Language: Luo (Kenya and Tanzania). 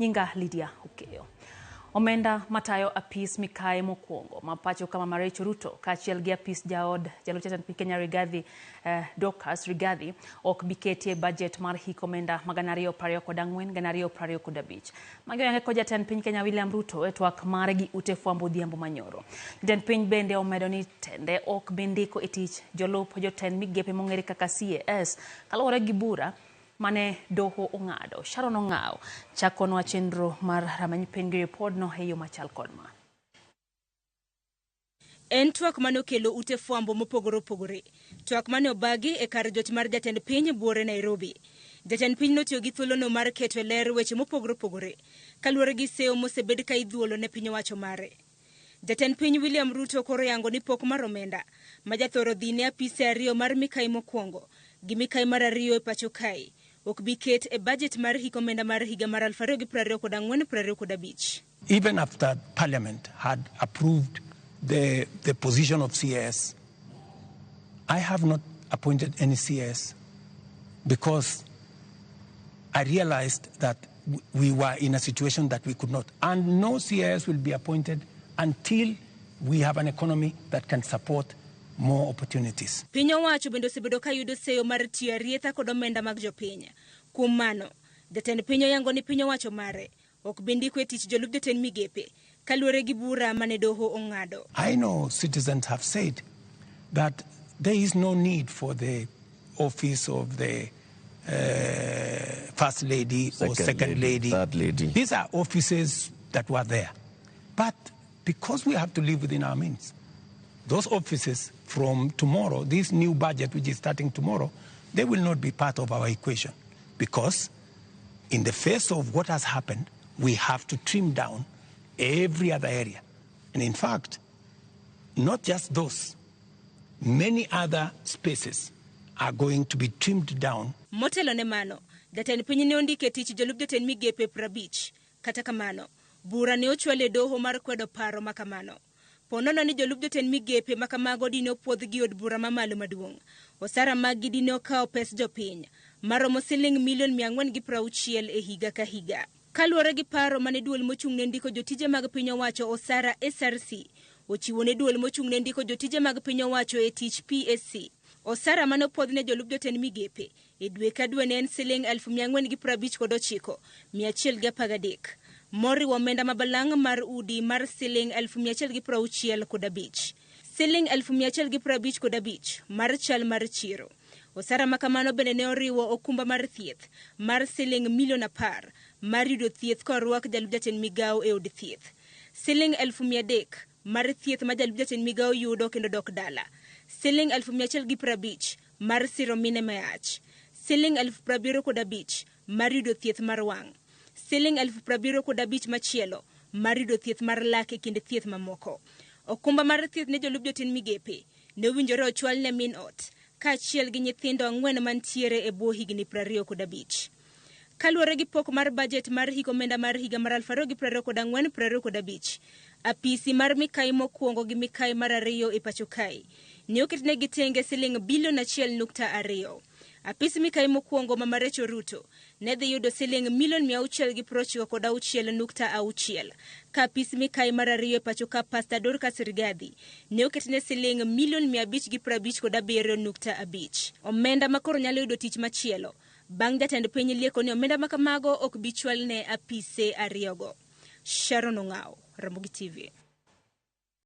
Nyinga Lydia Okeyo. Omenda matayo apis mikaye mokwongo ma pacho kama Marecho Ruto kaachiel gi apis jaod jalup jatend piny Kenya Rigathi Dorcas Rigathi ok bi ketie budget mar hik omenda ma 2024 2025. Magi oyange kod jatend piny Kenya William Ruto e twak mare gi ute fwambo odhiambo manyoro. Jatend piny bende omedo ni tende ok bi ndiko e tich jolup jotend migepe mong'ere kaka CAS kaluwore gi bura mane doho ong'ado. Sharon Ong'aw chakonwa chenro mar rameny piny gi ripodno e yo machal kod ma. En twak mane okelo ute fwambo mopogore opogore. Twak mane obagi e kar jot mar jatend piny buore Nairobi. Jatend piny notiyo gi thuolono mar keto e ler weche mopogore opogore kaluwore gi seyo mosebed ka idhuolo ne piny owacho mare. Jatend piny William Ruto koro yango ni pok mar omenda ma jathoro dhi ne apise ariyo mar mikai mokwongo gi mikai mar ariyo e pacho kae ok bi ket e budget mar hik omenda mar higa mar 2024-2025. Even after Parliament had approved the position of CS, I have not appointed any CS because I realized that we were in a situation that we could not. And no CS will be appointed until we have an economy that can support more opportunities. Piny owacho bende osebedo ka yudo seyo mar tiyo arietha kod omenda mag jopiny. Kuom mano, jatend piny oyango ni piny owacho mare ok bi ndiko e tich jolup jotend migepe kaluwore gi bura mane doho ong'ado. I know citizens have said that there is no need for the office of the first lady or second lady. Third lady. These are offices that were there. But because we have to live within our means, those offices from tomorrow, this new budget which is starting tomorrow, they will not be part of our equation because in the face of what has happened, we have to trim down every other area. And in fact, not just those, many other spaces are going to be trimmed down. Motelo ne mano, jatend piny ne ondiko e tich jolup jotend migepe 50. Kata kamano, bura ne ochwal e doho mar kwedo paro ma kamano. Ponono ni jolup jotend migepe ma kamago dine opuodh gi od bura mamalo maduong'. Osara maggi dine okawo pes jopiny maromo siling milion 460 e higa ka higa. Kaluwore gi paro mane duol mochung' ne ndiko jotije mag piny owacho osara SRC ochiwo ne duol mochung' ne ndiko jotije mag piny owacho e tich PSC. Osara mane opuodh ne jolup jotend migepe e dwe ka dwe ne en siling 459,113. Moriwo omenda ma balang' mar udi mar siling 165. Siling 155 mar chal mar chiro. Osara ma kamano bende ne oriwo okumba mar thieth mar siling milion 10 mar yudo thieth korwak jalup jatend migawo e od thieth. Siling 300,000 mar thieth ma jalup jatend migawo yudo kendo dok dala. Siling 150 mar siro mine mayach. Siling 75,000 mar yudo thieth mar wang'. Siling 75,000 machielo mar yudo thieth mar lak e kind thieth mamoko. Okumba mar thieth ne jolup jotend migepe ne owinjore ochwal ne min ot kaachiel gi nyithindo 4 mantiere e bwo higni 25. Kaluwore gi pok mar budget mar hik omenda mar higa mar 2024-2025, apisi mar mikai mokwongo gi mikai mar ariyo e pacho kae ne oketnegi tenge siling bilion 1.2. Apis mikai mokwongo ma Marecho Ruto ne dhi yudo siling milion 696.6, ka apis mikai mar ariyo e pacho ka Pastor Dorcas Rigathi ne oketne siling milion 557.5. Omenda ma koro nyalo yudo tich machielo bang' jatend piny lieko ni omenda ma kamago ok bi chwal ne apise ariyogo. Sharon Ong'aw, Ramogi TV.